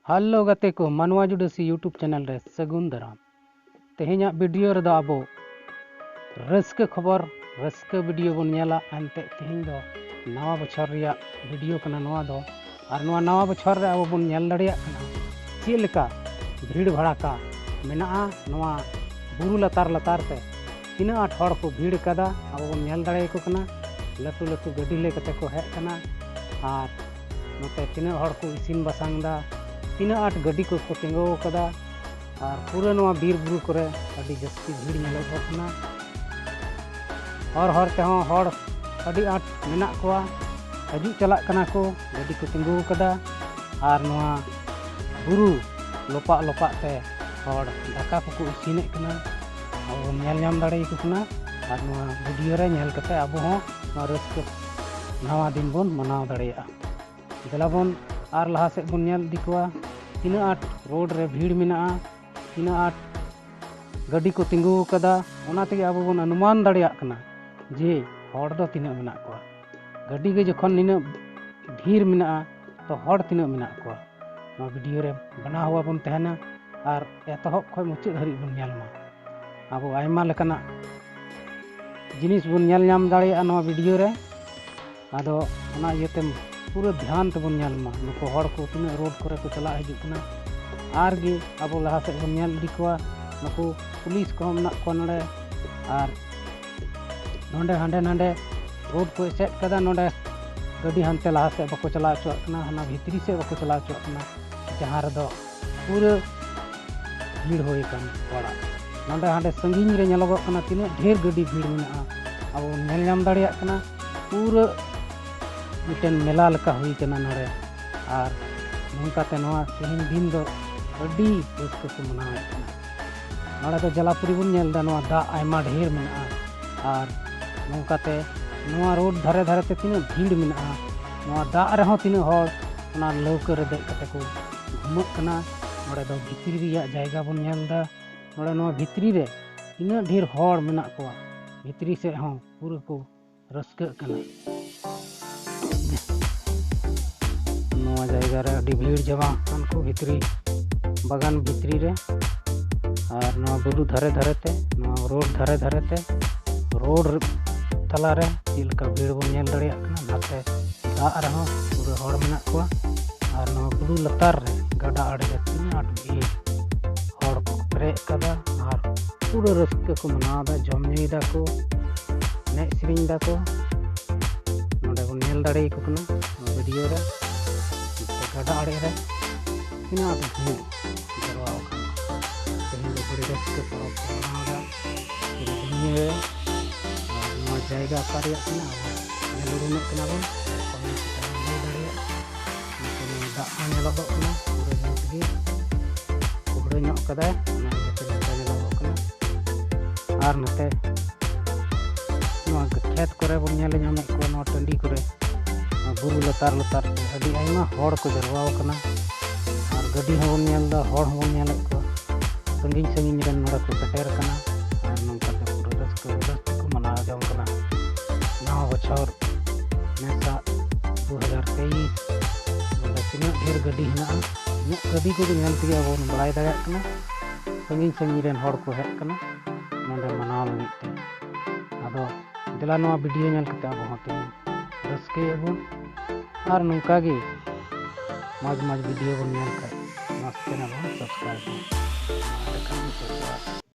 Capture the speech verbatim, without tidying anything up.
Hello ᱜᱟᱛᱮ ᱠᱚ, ᱢᱟᱱᱣᱟ ᱡᱩᱰᱟᱹᱥᱤ YouTube ᱪᱮᱱᱮᱞ ᱨᱮ ᱥᱟᱹᱜᱩᱱ ᱫᱟᱨᱟᱢ᱾ ᱛᱮᱦᱮᱧᱟᱜ ᱵᱷᱤᱰᱤᱭᱳ ᱨᱮᱫᱚ ᱟᱵᱚ ᱨᱟᱹᱥᱠᱟᱹ ᱠᱷᱚᱵᱚᱨ, ᱨᱟᱹᱥᱠᱟᱹ ᱵᱷᱤᱰᱤᱭᱳ ᱵᱚᱱ ᱧᱮᱞᱟ᱾ ᱮᱱᱛᱮᱫ ᱛᱮᱦᱮᱧ ᱫᱚ ᱱᱟᱣᱟ ᱵᱚᱪᱷᱚᱨ ᱨᱮᱭᱟᱜ ᱵᱷᱤᱰᱤᱭᱳ ᱠᱟᱱᱟ ᱱᱚᱣᱟ ᱫᱚ᱾ ᱟᱨ ᱱᱚᱣᱟ ᱱᱟᱣᱟ ᱵᱚᱪᱷᱚᱨ ᱨᱮ ᱟᱵᱚ ᱵᱚᱱ ᱧᱮᱞ ᱫᱟᱲᱮᱭᱟᱜ ᱠᱟᱱᱟ ᱪᱮᱫ ᱞᱮᱠᱟ ᱵᱷᱤᱲ ᱵᱷᱟᱲᱟᱠᱟ ᱢᱮᱱᱟᱜᱼᱟ ᱱᱚᱣᱟ ᱵᱩᱨᱩ ᱞᱟᱛᱟᱨ ᱞᱟᱛᱟᱨ ᱛᱮ᱾ ᱛᱤᱱᱟᱹᱜ ᱟᱸᱴ ᱦᱚᱲ ᱠᱚ ᱵᱷᱤᱲ ᱠᱟᱫᱟ ᱟᱵᱚ ᱵᱚᱱ ᱧᱮᱞ ᱫᱟᱲᱮᱭᱟᱠᱚ ᱠᱟᱱᱟ᱾ ᱞᱟᱹᱴᱩ ᱞᱟᱹᱴᱩ ᱜᱟᱹᱰᱤ ᱞᱟᱹᱭ ᱠᱟᱛᱮ ᱠᱚ ᱦᱮᱡ ᱠᱟᱱᱟ᱾ ᱟᱨ ᱱᱚᱛᱮ ᱛᱤᱱᱟᱹᱜ ᱦᱚᱲ ᱠᱚ ᱤᱥᱤᱱ ᱵᱟᱥᱟᱝ ᱫᱟ, ᱛᱤᱱᱟᱹᱜ ᱟᱸᱴ ᱜᱟᱹᱰᱤ ᱠᱚᱠᱚ ᱛᱤᱸᱜᱩ ᱟᱠᱟᱫᱟ᱾ ᱟᱨ ᱯᱩᱨᱟᱹ ᱱᱚᱣᱟ ᱵᱤᱨ ᱵᱩᱨᱩ ᱠᱚᱨᱮ ᱟᱹᱰᱤ ᱡᱟᱹᱥᱛᱤ ᱵᱷᱤᱲ ᱧᱮᱞᱚᱜᱚᱜ ᱠᱟᱱᱟ᱾ ᱦᱚᱨ ᱦᱚᱨ ᱛᱮᱦᱚᱸ ᱦᱚᱲ ᱟᱹᱰᱤ ᱟᱸᱴ ᱢᱮᱱᱟᱜ ᱠᱚᱣᱟ, ᱦᱤᱡᱩᱜ ᱪᱟᱞᱟᱜ ᱠᱟᱱᱟ ᱠᱚ, ᱜᱟᱹᱰᱤ ᱠᱚ ᱛᱤᱸᱜᱩ ᱟᱠᱟᱫᱟ᱾ ᱟᱨ ᱱᱚᱣᱟ ᱵᱩᱨᱩ ᱞᱚᱯᱟᱜ ᱞᱚᱯᱟᱜ ᱛᱮ ᱦᱚᱲ ᱫᱟᱠᱟ ᱠᱚᱠᱚ ᱤᱥᱤᱱᱮᱫ ᱠᱟᱱᱟ᱾ ᱟᱵᱚ ᱵᱚᱱ ᱧᱮᱞ ᱧᱟᱢ ᱫᱟᱲᱮᱭᱟᱠᱚ ᱠᱟᱱᱟ᱾ ᱟᱨ ᱱᱚᱣᱟ ᱵᱷᱤᱰᱤᱭᱳ ᱨᱮ ᱧᱮᱞ ᱠᱟᱛᱮ ᱟᱵᱚ ᱦᱚᱸ ᱱᱚᱣᱟ ᱨᱟᱹᱥᱠᱟᱹ ᱱᱟᱣᱟ ᱫᱤᱱ ᱵᱚᱱ ᱢᱟᱱᱟᱣ ᱫᱟᱲᱮᱭᱟᱜᱼᱟ᱾ ᱫᱮᱞᱟ ᱵᱚᱱ ᱟᱨ ᱞᱟᱦᱟ ᱥᱮᱫ ᱵᱚᱱ ᱧᱮᱞ ᱤᱫᱤ ᱠᱚᱣᱟ ᱛᱤᱱᱟᱹᱜ ᱟᱸᱴ ᱨᱳᱰ ᱨᱮ ᱵᱷᱤᱲ ᱢᱮᱱᱟᱜᱼᱟ, ᱛᱤᱱᱟᱹᱜ ᱟᱸᱴ ᱜᱟᱹᱰᱤ ᱠᱚ ᱛᱤᱸᱜᱩ ᱟᱠᱟᱫᱟ᱾ ᱚᱱᱟ ᱛᱮᱜᱮ ᱟᱵᱚ ᱵᱚᱱ ᱚᱱᱩᱢᱟᱱ ᱫᱟᱲᱮᱭᱟᱜ ᱠᱟᱱᱟ ᱡᱮ ᱦᱚᱲ ᱫᱚ ᱛᱤᱱᱟᱹᱜ ᱢᱮᱱᱟᱜ ᱠᱚᱣᱟ᱾ ᱜᱟᱹᱰᱤ ᱜᱮ ᱡᱚᱠᱷᱚᱱ ᱱᱤᱱᱟᱹᱜ ᱵᱷᱤᱲ ᱢᱮᱱᱟᱜᱼᱟ, ᱛᱚ ᱦᱚᱲ ᱛᱤᱱᱟᱹᱜ ᱢᱮᱱᱟᱜ ᱠᱚᱣᱟ? ᱱᱚᱣᱟ ᱵᱷᱤᱰᱤᱭᱳ ᱨᱮ ᱵᱮᱱᱟᱣ ᱦᱚᱣᱟ ᱵᱚᱱ ᱛᱟᱦᱮᱱᱟ ᱟᱨ ᱮᱛᱚᱦᱚᱵ ᱠᱷᱚᱱ ᱢᱩᱪᱟᱹᱫ ᱫᱷᱟᱹᱨᱤᱡ ᱵᱚᱱ ᱧᱮᱞ ᱢᱟ᱾ ᱟᱵᱚ ᱟᱭᱢᱟ ᱞᱮᱠᱟᱱᱟᱜ ᱡᱤᱱᱤᱥ ᱵᱚᱱ ᱧᱮᱞ ᱧᱟᱢ ᱫᱟᱲᱮᱭᱟᱜᱼᱟ ᱱᱚᱣᱟ ᱵᱷᱤᱰᱤᱭᱳ ᱨᱮ᱾ ᱟᱫᱚ ᱚᱱᱟ ᱤᱭᱟᱹᱛᱮ ᱯᱩᱨᱟᱹ ᱫᱷᱮᱭᱟᱱ ᱛᱮᱵᱚᱱ ᱧᱮᱞ ᱢᱟ, ᱱᱩᱠᱩ ᱦᱚᱲ ᱠᱚ ᱛᱤᱱᱟᱹᱜ ᱨᱳᱰ ᱠᱚᱨᱮ ᱠᱚ ᱪᱟᱞᱟᱜ ᱦᱤᱡᱩᱜ ᱠᱟᱱᱟ᱾ ᱟᱨ ᱜᱮ ᱟᱵᱚ ᱞᱟᱦᱟ ᱥᱮᱫ ᱵᱚᱱ ᱧᱮᱞ ᱤᱫᱤ ᱠᱚᱣᱟ, ᱱᱩᱠᱩ ᱯᱩᱞᱤᱥ ᱠᱚᱦᱚᱸ ᱢᱮᱱᱟᱜ ᱠᱚᱣᱟ ᱱᱚᱰᱮ᱾ ᱟᱨ ᱱᱚᱰᱮ ᱦᱟᱸᱰᱮ ᱱᱟᱰᱮ ᱨᱳᱰ ᱠᱚ ᱮᱥᱮᱫ ᱠᱟᱫᱟ, ᱱᱚᱰᱮ ᱜᱟᱹᱰᱤ ᱦᱟᱱᱛᱮ ᱞᱟᱦᱟ ᱥᱮᱫ ᱵᱟᱠᱚ ᱪᱟᱞᱟᱣ ᱦᱚᱪᱚᱣᱟᱜ ᱠᱟᱱᱟ, ᱦᱟᱱᱟ ᱵᱷᱤᱛᱨᱤ ᱥᱮᱫ ᱵᱟᱠᱚ ᱪᱟᱞᱟᱣ ᱦᱚᱪᱚᱣᱟᱜ ᱠᱟᱱᱟ, ᱡᱟᱦᱟᱸ ᱨᱮᱫᱚ ᱯᱩᱨᱟᱹ ᱵᱷᱤᱲ ᱦᱩᱭ ᱟᱠᱟᱱ ᱦᱚᱲᱟᱜ᱾ ᱱᱚᱰᱮ ᱦᱟᱸᱰᱮ ᱥᱟᱺᱜᱤᱧ ᱨᱮ ᱧᱮᱞᱚᱜᱚᱜ ᱠᱟᱱᱟ ᱛᱤᱱᱟᱹᱜ ᱰᱷᱮᱨ ᱜᱟᱹᱰᱤ ᱵᱷᱤᱲ ᱢᱮᱱᱟᱜᱼᱟ, ᱟᱵᱚ ᱵᱚᱱ ᱧᱮᱞ ᱧᱟᱢ ᱫᱟᱲᱮᱭᱟᱜ ᱠᱟᱱᱟ᱾ ᱯᱩᱨᱟᱹ ᱢᱤᱫᱴᱮᱱ ᱢᱮᱞᱟ ᱞᱮᱠᱟ ᱦᱩᱭ ᱠᱟᱱᱟ ᱱᱚᱰᱮ᱾ ᱟᱨ ᱱᱚᱝᱠᱟᱛᱮ ᱱᱚᱣᱟ ᱛᱮᱦᱮᱧ ᱫᱤᱱ ᱫᱚ ᱟᱹᱰᱤ ᱨᱟᱹᱥᱠᱟᱹ ᱠᱚ ᱢᱟᱱᱟᱣᱮᱫ ᱠᱟᱱᱟ᱾ ᱱᱚᱰᱮ ᱫᱚ ᱡᱟᱞᱟᱯᱩᱨᱤ ᱵᱚᱱ ᱧᱮᱞ ᱮᱫᱟ, ᱱᱚᱣᱟ ᱫᱟᱜ ᱟᱭᱢᱟ ᱰᱷᱮᱨ ᱢᱮᱱᱟᱜᱼᱟ᱾ ᱟᱨ ᱱᱚᱝᱠᱟᱛᱮ ᱱᱚᱣᱟ ᱨᱳᱰ ᱫᱷᱟᱨᱮ ᱫᱷᱟᱨᱮ ᱛᱮ ᱛᱤᱱᱟᱹᱜ ᱵᱷᱤᱲ ᱢᱮᱱᱟᱜᱼᱟ, ᱱᱚᱣᱟ ᱫᱟᱜ ᱨᱮᱦᱚᱸ ᱛᱤᱱᱟᱹᱜ ᱦᱚᱲ ᱚᱱᱟ ᱞᱟᱹᱣᱠᱟᱹ ᱨᱮ ᱫᱮᱡ ᱠᱟᱛᱮ ᱠᱚ ᱜᱷᱩᱢᱟᱹᱜ ᱠᱟᱱᱟ᱾ ᱱᱚᱰᱮ ᱫᱚ ᱵᱷᱤᱛᱨᱤ ᱨᱮᱭᱟᱜ ᱡᱟᱭᱜᱟ ᱵᱚᱱ ᱧᱮᱞ ᱮᱫᱟ᱾ ᱱᱚᱰᱮ ᱱᱚᱣᱟ ᱵᱷᱤᱛᱨᱤ ᱨᱮ ᱛᱤᱱᱟᱹᱜ ᱰᱷᱮᱨ ᱦᱚᱲ ᱢᱮᱱᱟᱜ ᱠᱚᱣᱟ, ᱵᱷᱤᱛᱨᱤ ᱥᱮᱫ ᱦᱚᱸ ᱯᱩᱨᱟᱹ ᱠᱚ ᱨᱟᱹᱥᱠᱟᱹᱜ ᱠᱟᱱᱟ᱾ ᱱᱚᱣᱟ ᱡᱟᱭᱜᱟ ᱨᱮ ᱟᱹᱰᱤ ᱵᱷᱤᱲ ᱡᱟᱢᱟ ᱟᱠᱟᱱ ᱠᱚ ᱵᱷᱤᱛᱨᱤ, ᱵᱟᱜᱟᱱ ᱵᱷᱤᱛᱨᱤ ᱨᱮ᱾ ᱟᱨ ᱱᱚᱣᱟ ᱵᱩᱨᱩ ᱫᱷᱟᱨᱮ ᱫᱷᱟᱨᱮ ᱛᱮ, ᱱᱚᱣᱟ ᱨᱳᱰ ᱫᱷᱟᱨᱮ ᱫᱷᱟᱨᱮ ᱛᱮ, ᱨᱳᱰ ᱛᱟᱞᱟ ᱨᱮ ᱪᱮᱫ ᱞᱮᱠᱟ ᱵᱷᱤᱲ ᱵᱚᱱ ᱧᱮᱞ ᱫᱟᱲᱮᱭᱟᱜ ᱠᱟᱱᱟ᱾ ᱱᱟᱛᱮ ᱫᱟᱜ ᱨᱮᱦᱚᱸ ᱯᱩᱨᱟᱹ ᱦᱚᱲ ᱢᱮᱱᱟᱜ ᱠᱚᱣᱟ᱾ ᱟᱨ ᱱᱚᱣᱟ ᱵᱩᱨᱩ ᱞᱟᱛᱟᱨ ᱨᱮ ᱜᱟᱰᱟ ᱟᱲᱮ ᱨᱮ ᱛᱤᱱᱟᱹᱜ ᱟᱸᱴ ᱵᱷᱤᱲ, ᱦᱚᱲ ᱠᱚ ᱯᱮᱨᱮᱡ ᱠᱟᱫᱟ᱾ ᱟᱨ ᱯᱩᱨᱟᱹ ᱨᱟᱹᱥᱠᱟᱹ ᱠᱚ ᱢᱟᱱᱟᱣ ᱮᱫᱟ, ᱡᱚᱢ ᱧᱩᱭ ᱫᱟᱠᱚ, ᱮᱱᱮᱡ ᱥᱮᱨᱮᱧ ᱫᱟᱠᱚ᱾ ᱱᱚᱰᱮ ᱵᱚᱱ ᱧᱮᱞ ᱫᱟᱲᱮᱭᱟᱠᱚ ᱠᱟᱱᱟ ᱱᱚᱣᱟ ᱵᱷᱤᱰᱤᱭᱳ ᱨᱮ, ᱜᱟᱰᱟ ᱟᱲᱮ ᱨᱮ ᱛᱤᱱᱟᱹᱜ ᱟᱸᱴ ᱵᱷᱤᱲ ᱡᱟᱨᱣᱟ ᱟᱠᱟᱱᱟ᱾ ᱛᱮᱦᱮᱧ ᱫᱚ ᱟᱹᱰᱤ ᱨᱟᱹᱥᱠᱟᱹ ᱯᱚᱨᱚᱵᱽ ᱠᱚ ᱢᱟᱱᱟᱣ ᱮᱫᱟ ᱯᱩᱨᱟᱹ ᱫᱩᱱᱤᱭᱟᱹ ᱨᱮ᱾ ᱟᱨ ᱱᱚᱣᱟ ᱡᱟᱭᱜᱟ ᱚᱠᱟ ᱨᱮᱭᱟᱜ ᱠᱟᱱᱟ ᱟᱵᱚ ᱧᱮᱞ ᱩᱨᱩᱢᱮᱫ ᱠᱟᱱᱟ ᱵᱚᱱ, ᱠᱚᱢᱮᱱᱴ ᱠᱟᱛᱮ ᱵᱚᱱ ᱞᱟᱹᱭ ᱫᱟᱲᱮᱭᱟᱜᱼᱟ᱾ ᱱᱚᱛᱮ ᱱᱚᱣᱟ ᱫᱟᱜ ᱦᱚᱸ ᱧᱮᱞᱚᱜᱚᱜ ᱠᱟᱱᱟ, ᱯᱩᱨᱟᱹ ᱧᱩᱛ ᱜᱮ ᱠᱩᱦᱲᱟᱹ ᱧᱚᱜ ᱠᱟᱫᱟᱭ, ᱚᱱᱟ ᱤᱭᱟᱹᱛᱮ ᱱᱚᱝᱠᱟ ᱧᱮᱞᱚᱜᱚᱜ ᱠᱟᱱᱟ᱾ ᱟᱨ ᱱᱚᱛᱮ ᱱᱚᱣᱟ ᱠᱷᱮᱛ ᱠᱚᱨᱮ ᱵᱚᱱ ᱧᱮᱞ ᱧᱟᱢᱮᱫ ᱠᱚᱣᱟ, ᱱᱚᱣᱟ ᱴᱟᱺᱰᱤ ᱠᱚᱨᱮ, ᱱᱚᱣᱟ ᱵᱩᱨᱩ ᱞᱟᱛᱟᱨ ᱞᱟᱛᱟᱨ ᱛᱮ ᱟᱹᱰᱤ ᱟᱭᱢᱟ ᱦᱚᱲ ᱠᱚ ᱡᱟᱨᱣᱟ ᱟᱠᱟᱱᱟ᱾ ᱟᱨ ᱜᱟᱹᱰᱤ ᱦᱚᱸᱵᱚᱱ ᱧᱮᱞ ᱮᱫᱟ, ᱦᱚᱲ ᱦᱚᱸᱵᱚᱱ ᱧᱮᱞᱮᱫ ᱠᱚᱣᱟ, ᱥᱟᱺᱜᱤᱧ ᱥᱟᱺᱜᱤᱧ ᱨᱮᱱ ᱱᱚᱰᱮ ᱠᱚ ᱥᱮᱴᱮᱨ ᱟᱠᱟᱱᱟ᱾ ᱟᱨ ᱱᱚᱝᱠᱟ ᱛᱮ ᱯᱩᱨᱟᱹ ᱨᱟᱹᱥᱠᱟᱹ ᱨᱟᱹᱥᱠᱟᱹ ᱠᱚ ᱢᱟᱱᱟᱣ ᱡᱚᱝ ᱠᱟᱱᱟ ᱱᱟᱣᱟ ᱵᱚᱪᱷᱚᱨ ᱱᱮᱥᱟᱜ ᱫᱩ ᱦᱟᱡᱟᱨ ᱛᱮᱭᱤᱥ᱾ ᱱᱚᱰᱮ ᱛᱤᱱᱟᱹᱜ ᱰᱷᱮᱨ ᱜᱟᱹᱰᱤ ᱦᱮᱱᱟᱜᱼᱟ, ᱩᱱᱟᱹᱜ ᱜᱟᱹᱰᱤ ᱠᱚᱜᱮ ᱧᱮᱞ ᱛᱮᱜᱮ ᱟᱵᱚ ᱵᱚᱱ ᱵᱟᱲᱟᱭ ᱫᱟᱲᱮᱭᱟᱜ ᱠᱟᱱᱟ ᱥᱟᱺᱜᱤᱧ ᱥᱟᱺᱜᱤᱧ ᱨᱮᱱ ᱦᱚᱲ ᱠᱚ ᱦᱮᱡ ᱟᱠᱟᱱᱟ ᱱᱚᱰᱮ ᱢᱟᱱᱟᱣ ᱞᱟᱹᱜᱤᱫ ᱛᱮ᱾ ᱟᱫᱚ ᱫᱮᱞᱟ ᱱᱚᱣᱟ ᱵᱷᱤᱰᱤᱭᱳ ᱧᱮᱞ ᱠᱟᱛᱮ ᱟᱵᱚ ᱦᱚᱸ ᱛᱮᱦᱮᱧ ᱨᱟᱹᱥᱠᱟᱹᱭ ᱟᱵᱚᱱ᱾ ᱟᱨ ᱱᱚᱝᱠᱟ ᱜᱮ ᱢᱚᱡᱽ ᱢᱚᱡᱽ ᱵᱷᱤᱰᱤᱭᱳ ᱵᱚᱱ ᱧᱮᱞ ᱠᱷᱟᱡ ᱱᱚᱣᱟ ᱪᱮᱱᱮᱞ ᱵᱚᱱ ᱥᱟᱵᱥᱠᱨᱟᱭᱤᱵ ᱢᱟ᱾